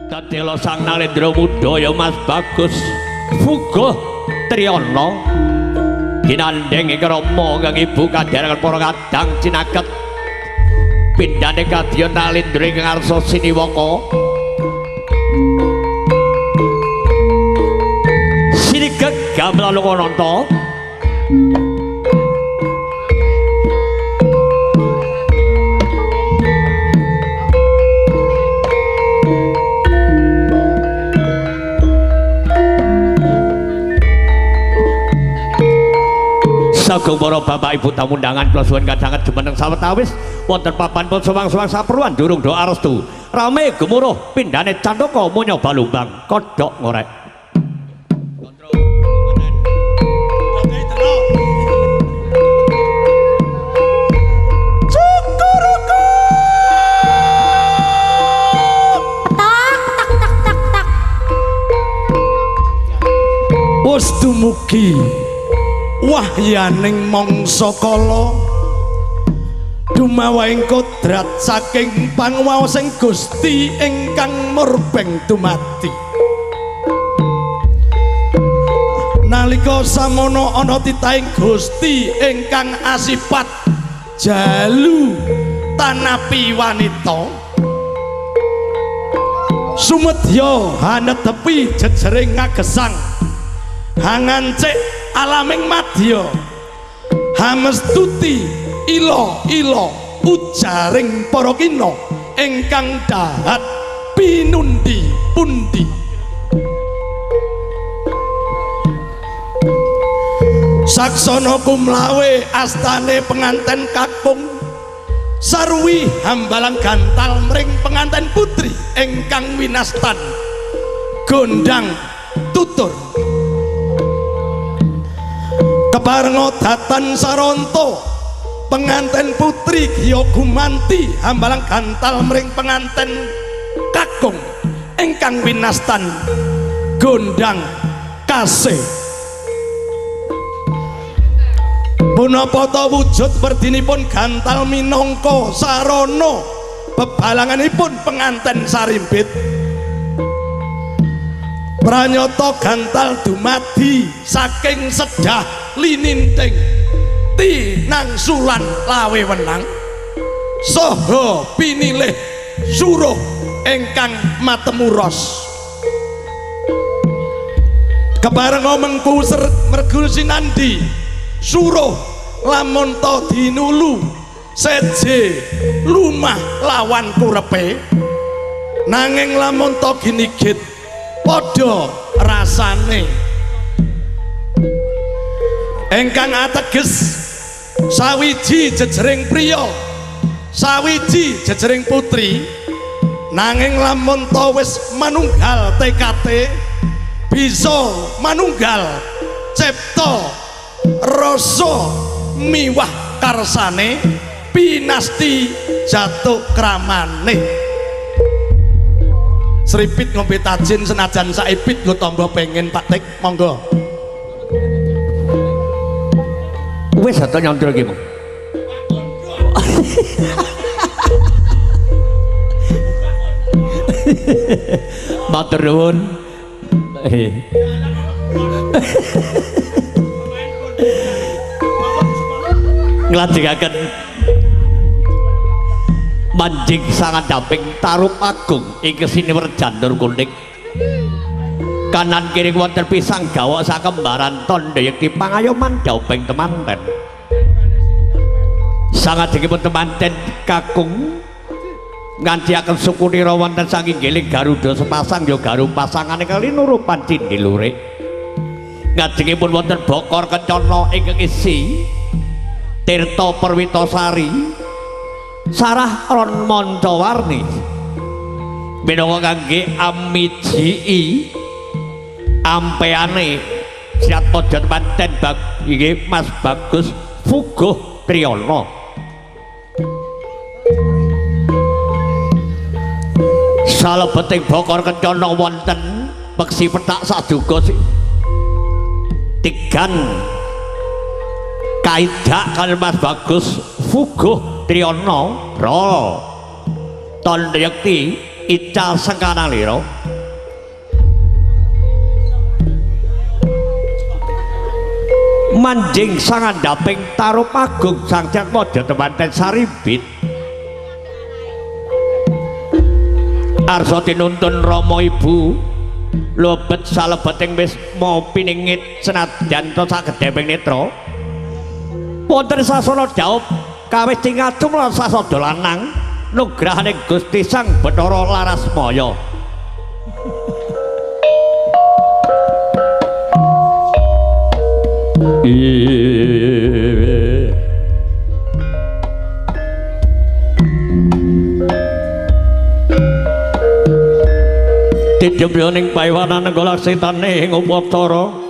Dadela Sang Narendra Muda ya Mas Bagus Fuguh Triana ginandheng ing rama kang ibu kadherangan para kadang cinaket pindhane kadya Nalendra ing ngarsa siniwaka sinigeg gamelan Lokananta. Sagung para bapak ibu tamu undangan kula suwun sanget jumeneng sawetawis wonten papan pun sewang-sewang saperluan durung doa restu rame gemuruh pindhane cantaka monya balumbang kodhok ngorek. Tak tak tak tak. Wis dumugi wahyaning mangsa kala dumawahing kodrat saking panguwaosing Gusti ingkang murbeng dumadi. Nalika samono ana titahing Gusti ingkang asipat jalu tanapi wanita sumedya hanetepi jejering ngagesang hangancik alaming madya hamestuti ila-ila ujaring para kina ingkang dahat pinundi pundi. Saksana kumlawe astane penganten kakung sarwi hambalang gantal mring penganten putri ingkang winastan gondang tutur. Keparenga datan saronto penganten putri giya gumanti hambalang gantal mring penganten kakung ingkang winastan gondang kasih. Punapa ta wujud werdinipun gantal minangka sarana bebalanganipun penganten sarimbit? Pranyata gantal dumadi saking sedah lininting tinangsulan lawe wenang saha pinilih suruh ingkang matemu ros. Keparenga mengku mergul sinandi suruh lamun ta dinulu seje lumah lawan kurepe nanging lamun ta ginigit padha rasane. Ingkang ateges sawiji jejering priya sawiji jejering putri nanging lamun ta wis manunggal tekate bisa manunggal cipta rasa miwah karsane pinasti jatuk kramane. Sripit ngombe tajin senajan saipit nggo tamba pengen Pak Tik monggo. Wis ata nyandra iki, Mang. Matur nuwun. Nglajengaken manjing sangat daping tarup agung ing siniwer janur kuning kanan kiri wonten pisang gawok sakembaran tandha yekti pangayoman dauping temanten sangajengipun temanten kakung ngantiaken sukunira wonten saking giling Garuda sepasang ya garu pasangane kalinurupan cindhi lurik ngajengipun wonten bokor kencana ingkang isi Tirta Perwitasari sarah ron mancawarni minangka kangge amiji ampeane Siatmaja temanten inggih Mas Bagus Fuguh Triana. Salebeting bokor kencana wonten peksi pethak saduga tigan kaidak kali Mas Bagus Fuguh Triana Rol Tandha Yekti Ical Sengkanalira. Manjing sangandhaping tarup agung Sang Cakmojo temanten Sarimbit. Arsa tinuntun Rama Ibu lobet salebeting wisma piningit senadyan ta sagedheping netra. Wonten sasana dhaup kawis cingacum lan sasada lanang nugrahaning Gusti Sang Bathara Larasmaya. Tidhemyoning paiwanan nenggala setane ing upakara.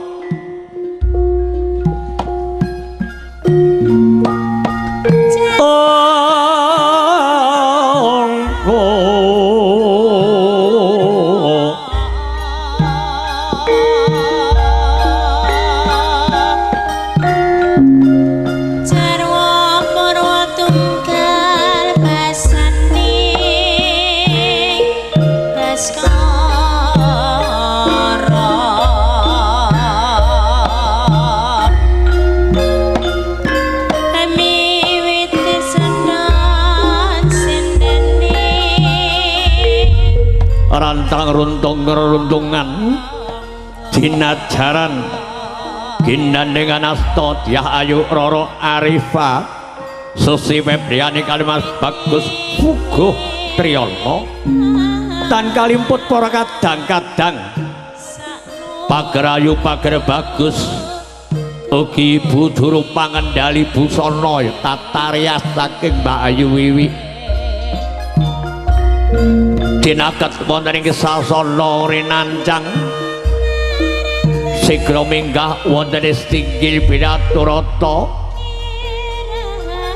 Rantang runtung reruntungan dinajaran ginandhengan asta Dyah Ayu Roro Arifa Susi Febriani Kalimas Bagus Fuguh Triyono tan kalimput para kadang-kadang pager ayu pager bagus ugi ibu juru pangendali busana tata rias saking Mbak Ayu Wiwi dinaket wonten ing sasana rinancang sigra minggah wonten ing stinggil binaturata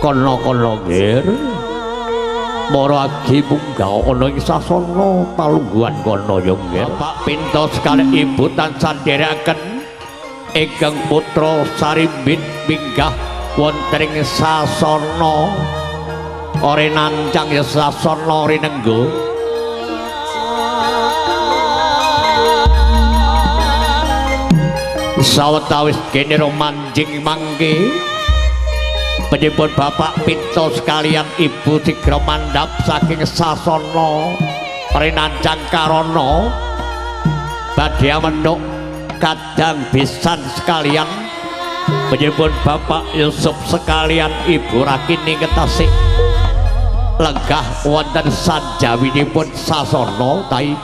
kana-kana nggir mara agi munggah ana ing sasana palungguhan kana ya nggir. Bapak Pinto sekali ibu tansah nderekaken ingkang putra Sarimbit minggah wonten ing sasana rinancang ya sasana rinenggo. Sawetawis kene manjing mangke penyebut Bapak Pinto sekalian ibu sigra mandhap saking sasana rinancang karana badhe mendhuk kadang besan sekalian penyebut Bapak Yusuf sekalian ibu Rakini ketasik lenggah wonten sanjawinipun sasana tai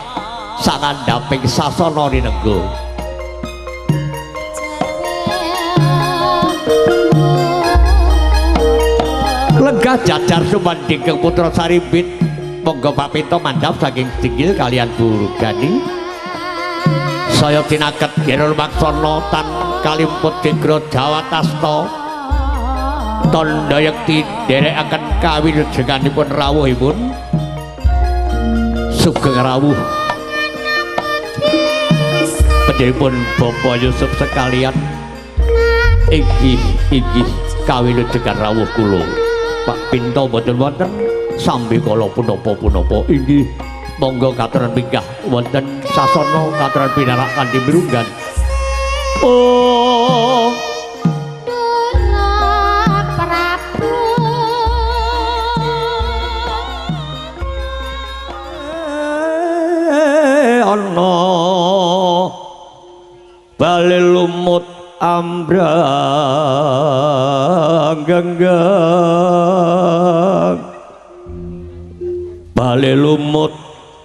sangandhaping sasana rinenggo. Lenggah jajar sumandhing putra Sarimbit monggo Pak Pinto mandhap saking tinggil kalian Bu Gani saya tinaket Gerul Maksana tan kalimput Tigra Jawatasta tandha yekti nderekaken kawilujenganipun rawuhipun sugeng rawuh panjenenganipun Bapak Yusuf sekalian inggih inggih kawilujengan rawuh kula. Pak Pinto mboten wonten sambi kala punapa-punapa inggih monggo katuran minggah wonten sasana katuran pinarak kanthi mirunggan. Oh Prabu ana bali lumut ambrang genggang bali lumut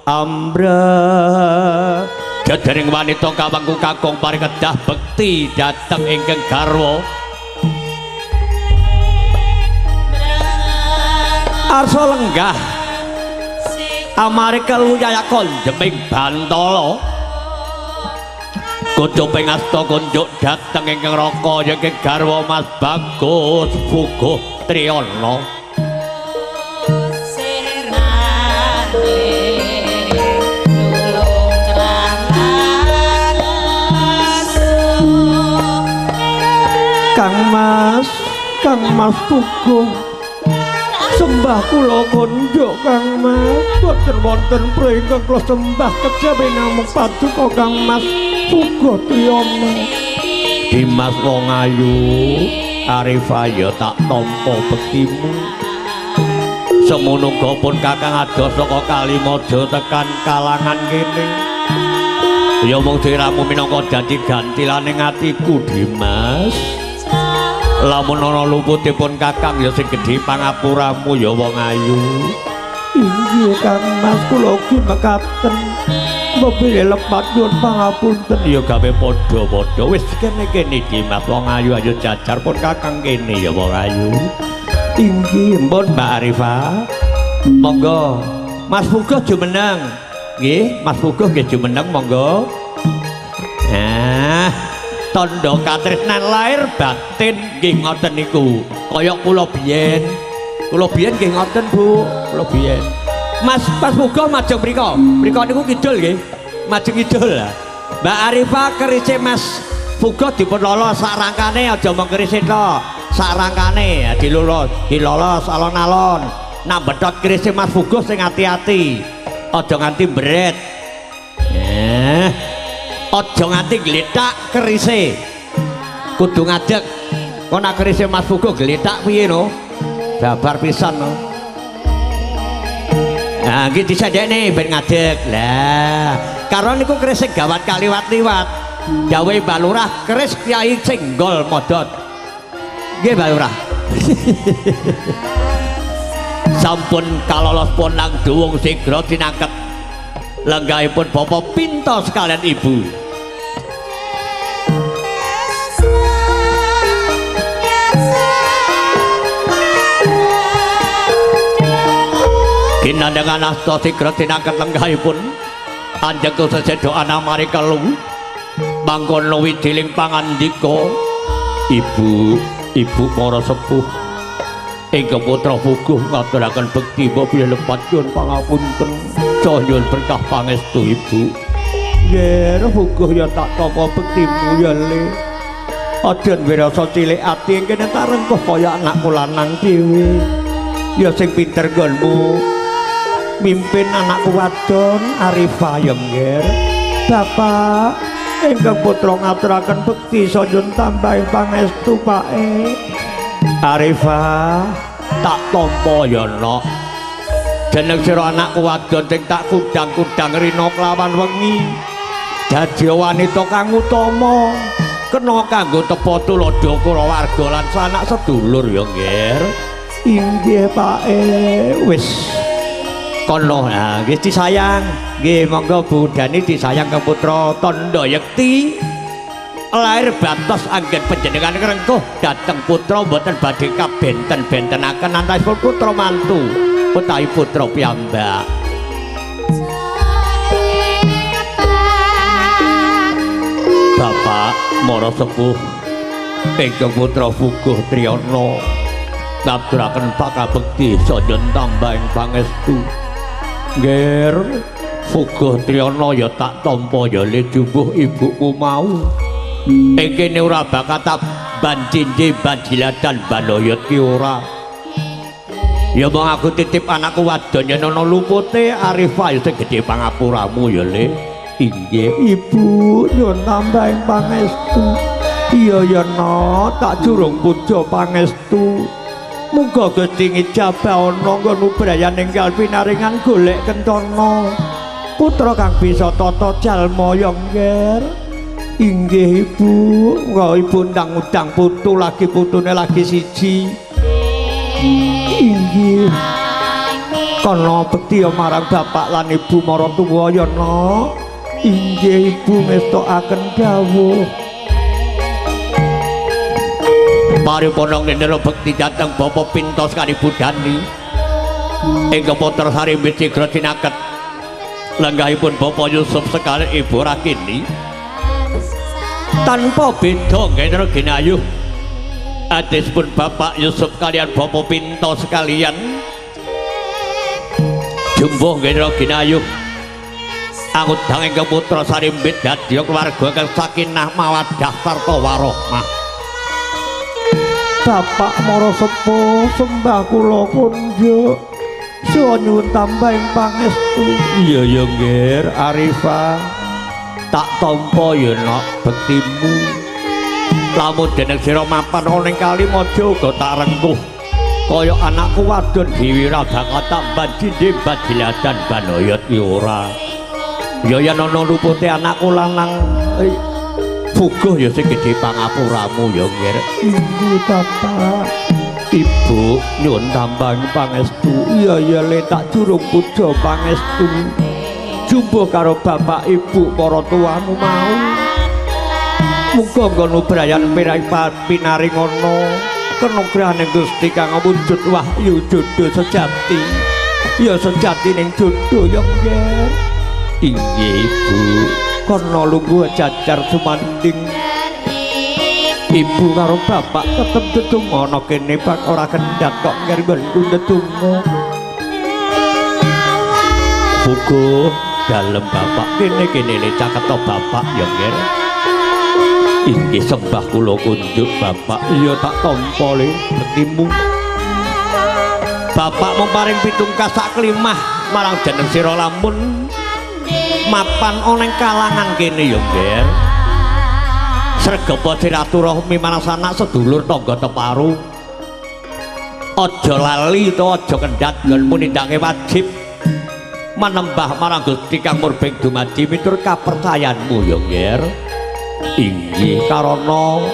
ambrang jejering wanita kawangku kakung paring kedah bekti dhateng ingkang garwa arsa lenggah amare keluyaya kondeming bantala kucuping asta kunjuk dhateng ingkang raka ingkang garwa Mas Bagus Fuguh Triyono Kang Mas, Kang Mas Fuguh sembah kula konjuk Kang Mas boten wonten pre ingkang kula sembah kejawi namung paduka Kang Mas Fuguh Triyono. Dimas wong ayu, Arifah ya tak tampa bektimu. Semono uga pun kakang adoh saka Kalimojo tekan kalangan kene. Ya mung sliramu minangka dadi gantilaning atiku, Dimas. Lamun ana luputipun kakang ya sing gedhe pangapuramu ya wong ayu. Inggih Kang Mas, kula ugi mekaten. Mbok lepat nyuwun pangapunten ya gawe padha-padha. Wis kene-kene Dimas wong ayu, ayo jajar pun kakang kene ya wong ayu. Inggih mpun Mbak Arifah. Monggo Mas Puguh jumeneng. Nggih, Mas Puguh nggih jumeneng monggo. Nah, tandha katresnan lahir batin nggih ngoten niku. Kaya kula biyen. Kula biyen nggih ngoten, Bu. Kula biyen. Mas Puguh majeng mriko. Mriko niku kidul nggih. Majeng kidul. Mbak Arifah kerise Mas Puguh dipun lolos sak rangkane, aja mung kerise tok. Sak rangkane dilolos, dilolos alon-alon. Nak betot kerise Mas Puguh sing ati-ati. Aja nganti mbret. Aja nganti glethak kerise. Kudu ngadeg. Kok nak kerise Mas Puguh glethak piye no? Babar pisan no. Nah, iki disendekne ben ngadeg. Lah, karo niku keris sing gawat kaliwat-liwat. Dawuhe Mbah Lurah keris Kyai Senggol Modot. Nggih Mbah Lurah. Sampun kalolos ponang duwung sigra tinangket. Lenggahipun Bapak Pinto sekalian Ibu. Kinandhangan asta sigra tinangket lenggahipun anjeng sesedo anamari kelu mangkono widiling pangandika. Ibu, ibu para sepuh ingkang putra Puguh ngaturaken bekti mbok bilih lepat nyuwun pangapunten, saha nyuwun berkah pangestu ibu. Nggih, Puguh ya tak tampa bektimu ya Le. Aja wirasa cilik ati kene tak rengkuh kaya anakku lanang dhewe. Ya sing pinter nggonmu mimpin anakku wadon Arifah ya nggih. Bapak ingkang putra ngaturaken bekti saha nyuwun tambahing pangestu Pake. Arifah tak tampa ya nok. Jeneng sira anakku wadon sing tak kudang-kudang rina kelawan wengi. Dadi wanita kang utama, kena kanggo tepa tuladha kulawarga lan sanak sedulur ya nggih. Inggih Pake. Wis kono nah nggih disayang. Nggih monggo Bu Dani disayang ke putra Tandha Yekti. Lahir batos anggen panjenengan ngrengkuh dhateng putra mboten badhe kabenten-bentenaken antawisipun putra mantu utawi putra piyambak. Bapak mara sepuh ingkang putra Puguh Triyono ngaturaken pakabekti saha tambahing pangestu. Nggih, Puguh Triyono ya tak tampa ya le jumbuh ibuku mau. Ing kene ora bakal banjinji banjiladan banoyot ki ora. Ya mong aku titip anakku wadon yen ana lupute Arifah ya sing gedhe pangapuramu ya Le. Inggih Ibu nyuwun tambahing pangestu. Iya ya no, tak jurung puja pangestu. Muga Gusti ngijabah ana nggon ubrayaning pinaringan golek kencana. Putra kang bisa tata jalma ya nggih. Inggih Ibu, engko Ibu ndang-undang putu lagi putune lagi siji. Inggih. Kono bekti ya marang bapak lan ibu maratuwa ya no. Inggih Ibu ngestokaken dawuh. Paripurna ngendera bekti dhateng Bapak Pinto sekali Ibu Dani. Ingkang putra Sarimbit sigra tinaket. Lenggahipun Bapak Yusuf sekali Ibu Rakini. Tanpa beda ngendra ginayuh adispun Bapak Yusuf kalian Bapak Pinto sekalian jumbuh ngendra ginayuh angudang ingkang putra Sarimbit dadi keluarga ingkang sakinah mawaddah sarta warohmah. Bapak mara sepuh sembah kula kunjuk suwun nyuwun tambahing pangestu. Iya ya nggih Arifah, tak tampa ya nak bektimu. Lamun dening sira mapan ana ing kali maja uga tak rengkuh. Kaya anakku wadon dhewe ora bakal tak banjinde bajilatan banoyot ki ora. Ya yen ana lupute anakku lanang fuguh ya sing gedhe pangapuramu ya Nger. Inggih Bapak. Ibu nyuwun tambahan pangestu. Iya ya le tak jurung puja pangestu. Jumbuh karo bapak ibu para tuamu mau. Muga nggono brayan pinaring ana kanugrahaning Gusti kang wujud wahyu jodoh sejati. Ya sejatining jodoh ya Nger. Inggih Ibu. Kono lungguh jajar sumanding. Ibu karo bapak tetep tetungga ana kene bak ora kendhat kok nger nggonku tetungga. Fuguh dalem bapak kene-kene le caketo bapak ya Nger. Inggih sembah kula kunjuk bapak. Iya tak tampa le bektimu. Bapak mung paring pitungkas sak klimah marang jeneng sira lamun mapan ana ing kalangan kene ya Nger. Sregepa silaturahmi marang sanak sedulur tangga teparu. Aja lali utawa aja kendhat nggonmu nindakake wajib manembah marang Gusti kang murbeng dumadi miturut kapercayanmu ya Nger. Inggih karana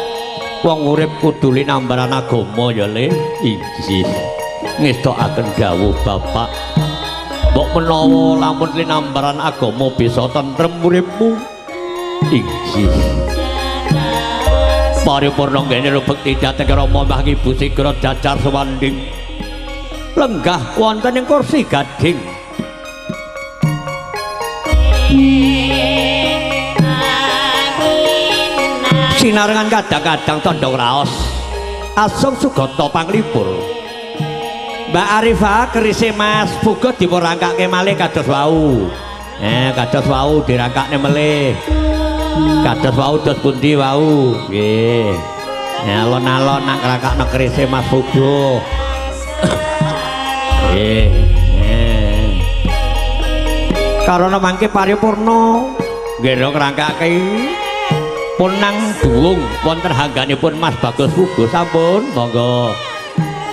wong urip kudu linambaran agama ya Le. Inggih ngestokaken dawuh bapak. Mbok menawa lamun linambaran agama bisa tentrem uripmu. Inggih. Paripurna nggene bekti dhateng Rama Mbah Ibu sigra jajar suwanding. Lenggah wonten ing kursi gading. Sinarengan kadang-kadang tandha raos. Asung sugata panglipur. Mbak Arifah kerise Mas Fuguh dipun rangkake malih kados wau. Kados wau dirangkakne melih. Kados wau dos pundi wau? Nggih. Alon-alon nak ngrangkakno kerise Mas Fuguh. Nggih. Karana mangke paripurna nggih ngrangkake punang duwung wonten hangganipun Mas Bagus Fuguh sampun monggo.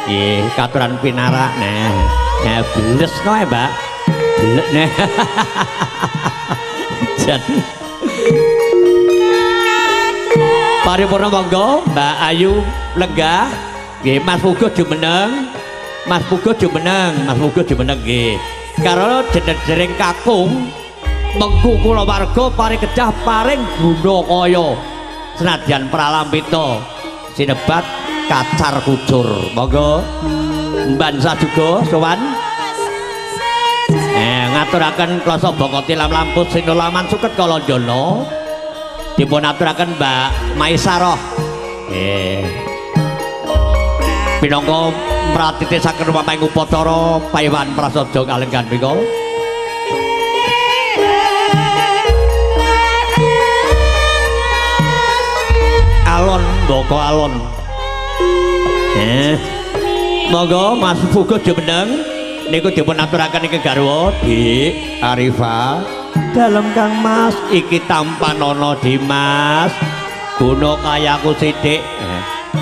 Nggih, katuran pinarak nah. Nah, blesno e, Mbak. Blek nah. Jan. Paripurna monggo Mbak Ayu lenggah. Nggih, Mas Fuguh jumeneng. Mas Fuguh jumeneng, Mas Fuguh jumeneng nggih. Karana jeneng kakung mengku kula warga paring kedah paring guna kaya senadyan pralampita sinebat kacar kucur. Monggo mbansa juga sowan. Ngaturaken klasa bangkoti lam lamput sinulaman suket kalanjana. Dipun aturaken Mbak Maisaroh. Nggih. Pinangka pratiti saking rumah upacara paewan prasaja kalenggan menika. Alon mbaka alon. Monggo Mas Fuguh jumeneng niku dipun aturaken ing garwa Dik Arifah. Dalem Kang Mas iki tampanana Dimas. Guna kayaku sithik.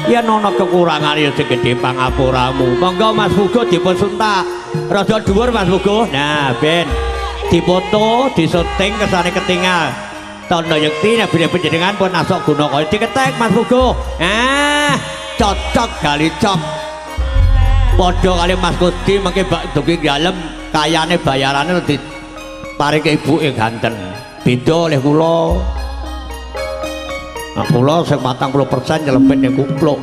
Yen ana kekurangan ya sing gedhe pangapuramu. Monggo Mas Fuguh dipun suntak. Rada dhuwur Mas Fuguh. Nah, ben dipoto, disyuting kesane ketingal. Tandha yekti nek bilih panjenengan pun asok guna kaya diketek Mas Fuguh. Ah, cocok gali cok. Padha kali Mas Kudi mengke bak dugi dalem kayane bayarane di paringke ibuke ganten. Beda oleh kula. Nah, kula sing 40% nyelempit ning kupluk.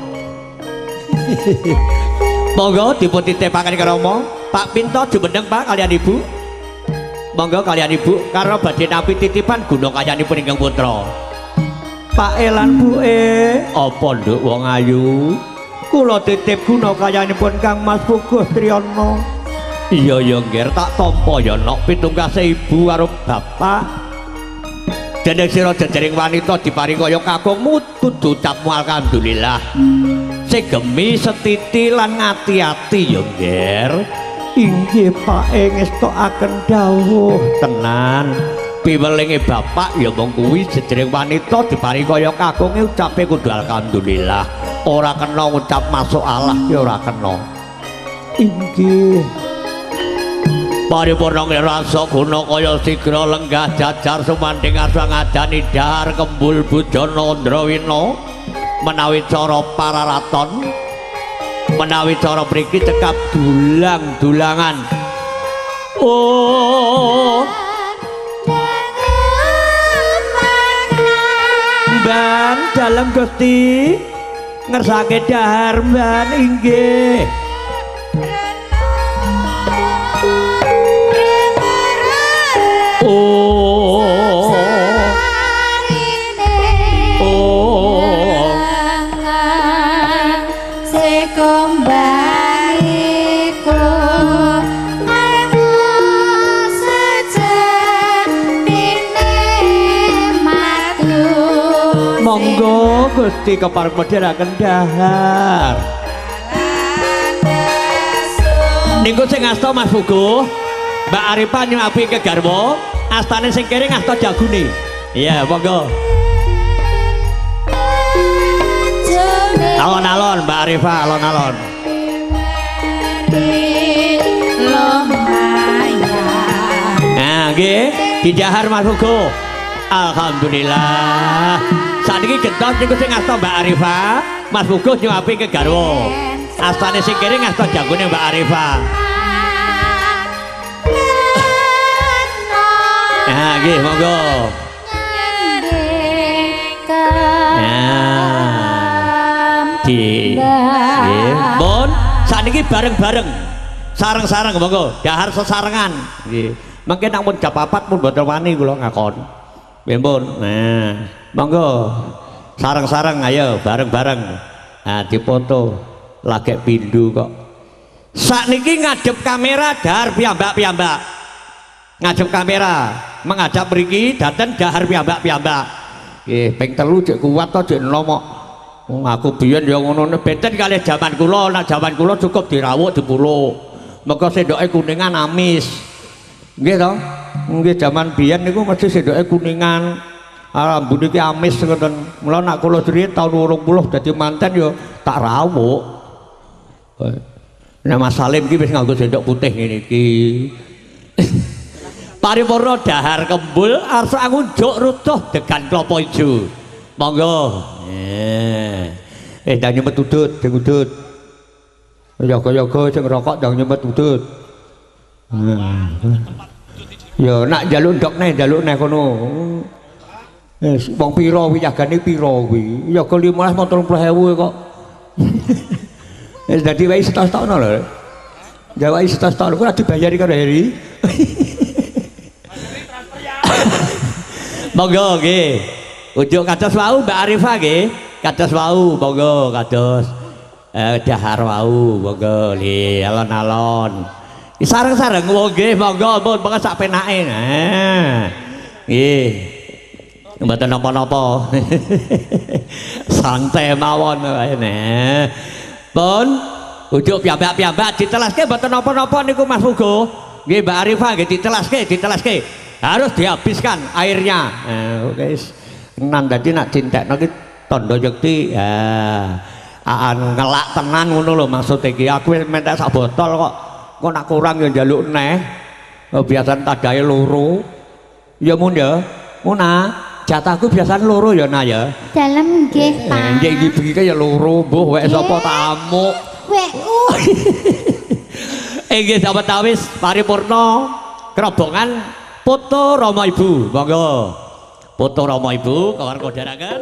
Monggo dipun titipaken krama Pak Pinto jumeneng Pak kalian Ibu. Monggo kalian Ibu karena badhe nampi titipan guna kayanipun ingkang putra. Pak elan buke, apa nduk wong ayu? Kula titip guna kayanipun Kang Mas Fuguh Triyono. Iya ya nggih tak tampa ya nok pitungkase ibu karo bapak. Dening sira jejering wanita diparing kaya kakungmu kudu ucapmu alhamdulillah. Sing gemi setiti lan ngati-ati ya nggih. Inggih Pak ngestokaken dawuh tenan. Piwelinge bapak ya mung kuwi jejering wanita diparingi kaya kakunge ucape kudu alhamdulillah. Ora kena ngucap masuk Allah ya ora kena. Inggih. Paripurna ngrasa guna kaya sigra lenggah jajar sumandhing asa ngadani dahar kembul bujana Andrawina menawi cara pararaton menawi cara mriki cekap dulang-dulangan. Oh Ban dalem Gusti ngersake dahar ban inggih. Oh oh monggo Gusti kepareng medharaken dahar. Niku sing asta Mas Fugo, Mbak Arifah nyuapi ke garwa, astane sing kere ngasta jagune. Iya, monggo. Alon-alon Mbak Arifah, alon-alon. Nah, nggih, didahar Mas Fugo. Alhamdulillah. Saniki gentos niku sing asta Mbak Arifah, Mas Fugo nyuapi ke garwa. Astane sing kere ngasta jagone Mbak Arifah. Nah, nggih, monggo. Nah, di nggih, pun saniki bareng-bareng. Sareng-sareng monggo, dahar sesarengan. Nggih. Mangke nek mun jam 4 pun mboten wani kula ngakon. Nggih pun. Nah, monggo. Sareng-sareng ayo bareng-bareng. Nah, dipoto lagek pindho kok. Sakniki ngadep kamera dahar piyambak-piyambak. Ngadep kamera, menghadap mriki dateng dahar piyambak-piyambak. Nggih, ping 3 jek kuat to jek enom kok. Wong aku biyen ya ngono benten kalih jaman kula, nek jaman kula cukup dirawuk dipuluk. Mengko sendoke kuningan amis. Nggih to? Nggih jaman biyen niku mesti sendoke kuningan. Rambut iki amis ngoten. Mula nek kula dhewe taun 80 dadi manten ya tak rawuk. Nek Mas Salim iki wis nganggo sendok putih ngene iki. Paripurna dahar kembul arsa ngunjuk rutuh degan klopo ijo. Monggo. Ndang nyemet udut, sing udut. Yoga-yoga sing rokok ndang nyemet udut. Ya nak njaluk ndok neh njaluk neh kono. Wis wong pira kuwi jagane pira kuwi? Yoga 15 mau 30.000 kok. Wis dadi wae setos-tokno lho. Jawai setos-tokno kuwi ora dibayari karo Heri. Monggo nggih. Unjuk kados wau Mbak Arifah nggih. Kados wau monggo kados dahar wau monggo nggih alon-alon. Sareng-sareng nggih monggo pun pokoke sak penake. Nah. Nggih. Mboten napa-napa. Santai mawon wae nah. Pun unjuk piyambak-piyambak ditelaske mboten napa-napa niku Mas Fugo. Nggih Mbak Arifah nggih ditelaske, ditelaske. Harus dihabiskan airnya. Guys, tenan dadi nak dintekno iki tandha yekti. Aan ngelak tenan ngono lho maksude iki. Aku wis mentek sak botol kok. Kok nak kurang ya njaluk neh. Biasane tadahe loro. Ya mun ya. Muna, jatahku biasane loro ya na ya. Dalem nggih, Pak. Nggih iki bengi ya loro, mbuh wek sapa tamuk. Wekku. Inggih sawetawis paripurna krobongan foto Rama Ibu. Monggo. Foto Rama Ibu kawan kodharaken.